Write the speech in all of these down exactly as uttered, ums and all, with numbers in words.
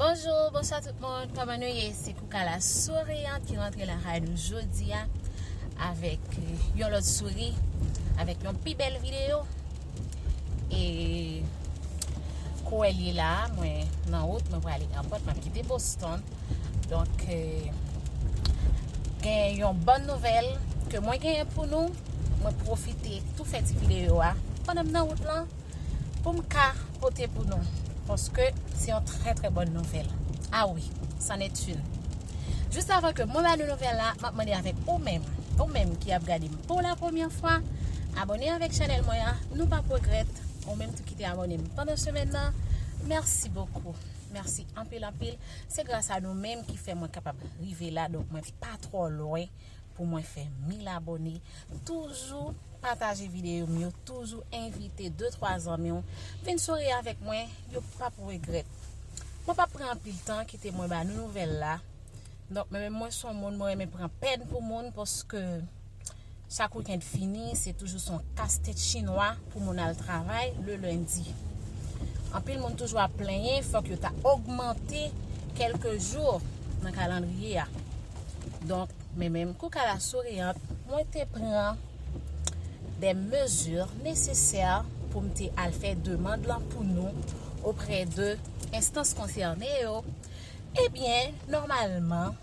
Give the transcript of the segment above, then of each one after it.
Bonjou, bonswa tout moun, kòman nou ye? Se Koukala Souriant ki rantre lakay nou jodi a avèk, eh, yon lòt souri, avèk yon pi bèl videyo. E kouwè l ye la, mwen nan wout, mwen prale èpòt, m ap kite Boston. Donk, eh, gen yon bòn nouvèl ke mwen genyen pou nou. Mwen pwofite tou fè ti videyo a pandan m nan wout lan pou m ka pote pou nou, paske se yon trè, trè bòn nouvèl. Ah wi, c'en est une. Jis avan ke mwen ba nou nouvèl la, m ap mande avèk ou menm, ou menm ki ap gade m pou la premyè fwa, abòne avèk chanèl mwen an, nou p ap regrèt, ou menm tou ki te abòne m pandan semèn nan, mèsi bokou. Mèsi anpil, anpil. Se gras a nou menm ki fè mwen kapab rive la, donk mwen pa twò lwen pou mwen fè mil abòne. Toujou pataje videyo m yo, toujou envite de, twa zanmi w vin souri avèk mwen, yo p ap regrèt. Mwen p ap pran anpil tan, kite mwen ba nou nouvèl la. Donk, mwen menm, mwen se yon moun, mwen renmen pran pèn pou moun, paske chak weekend fini, se toujou se yon kastèt chinwa pou moun al travay le lendi. Anpil moun toujou ap plenyen, fòk yo ta ogmante kèlke jou nan kalandriye a. Donk, men menm Koukala Souriant, mwen te pran des mesures nécessaires pou m te al fè demann lan pou nou oprè de enstans konsène yo. Ebyen, nòmalman,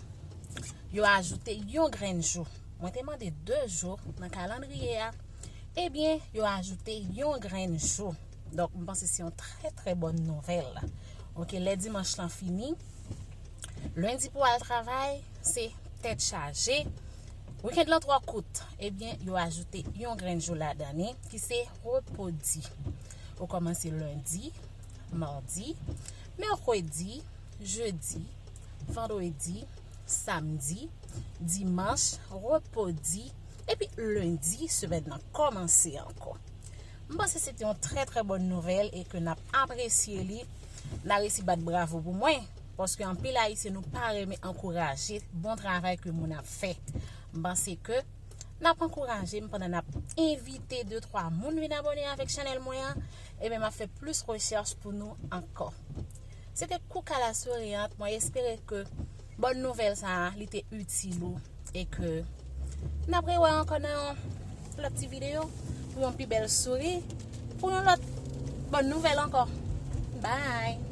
yo ajoute yon grenn jou. Mwen te mande de jou nan kalandriye a. Ebyen, yo ajoute yon grenn jou. Donk, m panse se yon trè, trè bòn nouvèl. Oke, lè dimanch lan fini, lendi pou al travay, se tèt chaje. Weekend lan twò kout. Ebyen, yo ajoute yon grenn jou ladan li, ki se repodi. Ou kòmanse lendi, madi, mèkredi, jedi, vandredi, samdi, dimanch, repodi, epi lendi, semèn nan kòmanse ankò. M panse se te yon trè, trè bòn nouvèl e ke n ap apresye li. N a resi bat bravo pou mwen, paske anpil Ayisyen nou pa renmen ankouraje bon travay ke moun ap fè. M panse ke n ap ankouraje m pandan n ap envite de, twa moun vin abòne avèk chanèl mwen an, ebyen m ap fè plis rechèch pou nou ankò. Se te Koukala Souriant, mwen espere ke bòn nouvèl sa a, li te itil ou e ke n ap rewè ankò nan yon lòt ti videyo pou yon pi bèl souri, pou yon lòt bòn nouvèl ankò. Bye!